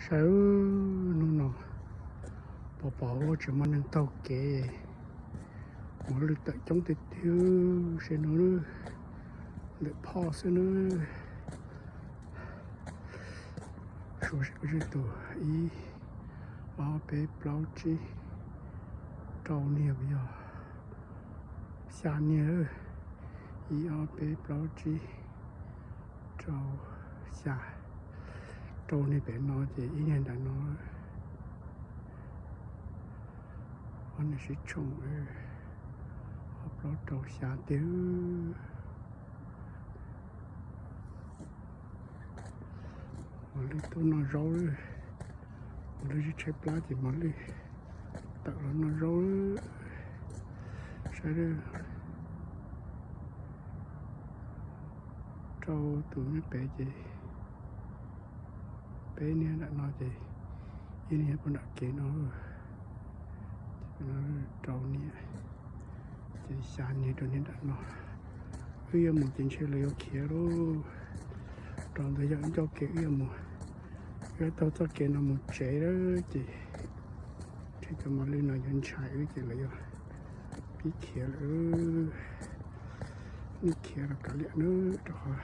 Saib, hnub no pos pos tseem muaj neeg taug kev, mos lwj tawm coob tiag tiag, saib no, ntawm phoj xwb na. Suav seb puas tsawg tus, ib, ob, peb, plaub, tsib, rau niag puas yog, xya niag. Ib, ob, peb, plaub, tsib, rau, xya. Rau niag pem no ces ib niag nram no. Ob niag sib tshooj, ob plaub rau xya tiag. Mos lwj tuaj noj zaub lawm. Mos lwj tshaib plab ces mos lwj tawm los noj zaub. Saib, rau tus nyob pem ces, peb niag nram no ces, ib niag puag nram kev no, rau niag, ces xya niag rau niag nram no. Wb yuav mus ces ntshe lawv yuav khiav lauj. Rau ntawd yog wb ncauj kev wb yuav mus, wb taug txoj kev no mus tsev lawm ces, ntshe cov mos lwj no yuav ntshai wb ces lawv yuav pib khiav lawm. Nej khiav los kav liam nawb, rau qhov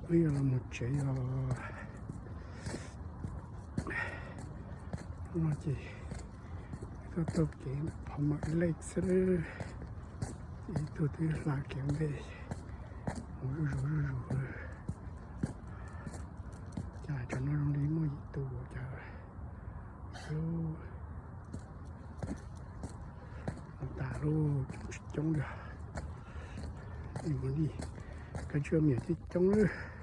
wb yuav los mus tsev os. Hnub no ces wb tuaj taug kev Palm Lake xwb, ib tug twb hla kev ua ntej mus zuj zus zuj zus. Cas tsam no zoo li muaj yim tus cas. Los tas lauj, coob tsis coob li. Mus li, koj tsis ua me nyuam thiaj coob lawm.